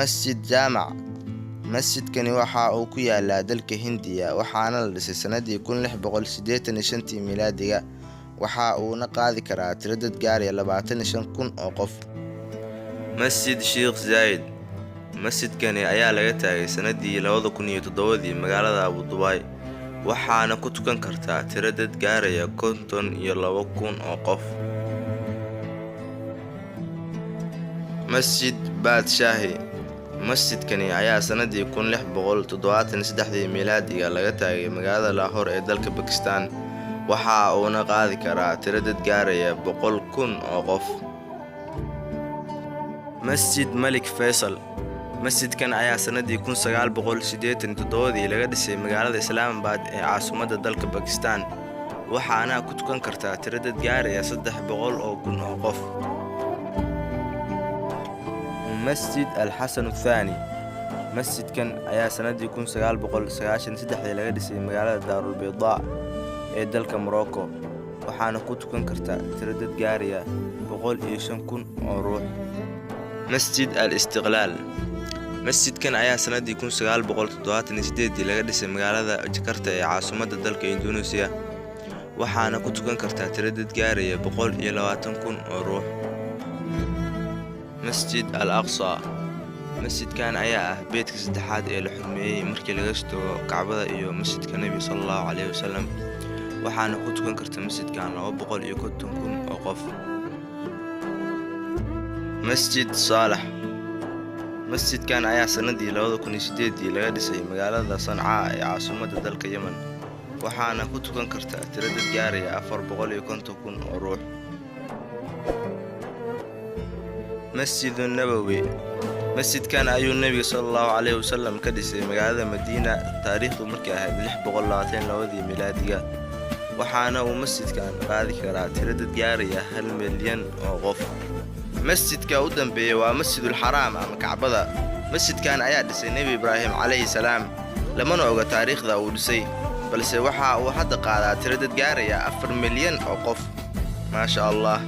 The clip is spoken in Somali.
Masjid Jaamac. Masjidkani waxa uu ku yaalaa dalka Hindiya, waxaana la dhisay sanadii 1685-tii miilaadiga. Waxa uuna qaadi karaa tiro dad gaaraya 25,000 oo qof. Masjid Sheikh Zayed. Masjidkani ayaa laga taagay sanadii 2007-dii magaalada Abu Dubai, waxaana ku tukan kartaa tiro dad gaaraya 52,000 oo qof. Masjid Badshahi. Masjidkani ayaa sanadii 1673-dii miilaadiga laga taagay magaalada Lahore ee dalka Bakistan, waxa uuna qaadi karaa tiro dad gaaraya 100,000 oo qof. Masjid Malik Faysal. Masjidkan ayaa sanadii 1987-dii laga dhisay magaalada Islaamabad ee caasimadda dalka Bakistan, waxaana ku tukan kartaa tiro dad gaaraya 300,000 oo qof. Masjid Al Xasan Athaani. Masjidkan ayaa sanadii 1993-dii laga dhisay magaalada Daarul Baydaa ee dalka Morocco, waxaana ku tukan karta tiro dad gaaraya 105,000 oo ruux. Masjid Al Istiqlaal. Masjidkan ayaa sanadii 1978-dii laga dhisay magaalada Jakarta ee caasimadda dalka Indonesia, waxaana ku tukan kartaa tiro dad gaaraya 120,000 oo ruux. Masjid Al Aqsa. Masjidkan ayaa ah beedka saddexaad ee la xurmeeyey markii laga tago Kacbada iyo masjidka Nebiga sallallahu calayhi wasallam, waxaana ku tukan karta masjidkan 250,000 oo qof. Masjid Saalax. Masjidkan ayaa sanadii 2008-dii laga dhisay magaalada Sancaa ee caasimadda dalka Yemen, waxaana ku tukan karta tiro dad gaaraya 450,000 oo ruux. Masjidu Nabowi. Masjidkan ayuu Nebiga sallallahu calayhi wasallam ka dhisay magaalada Madiina taariikhdu markay ahayd 622-dii miilaadiga, waxaana uu masjidkan qaadi karaa tiro dad gaaraya 1 milyan oo qof. Masjidka u dambeeya waa Masjidul Xaraam ama Kacbada. Masjidkan ayaa dhisay Nebi Ibraahim calayhi salaam, lamana oga taariikhda uu dhisay, balse waxa uu hadda qaadaa tiro dad gaaraya 4 milyan oo qof. Maasha Allah.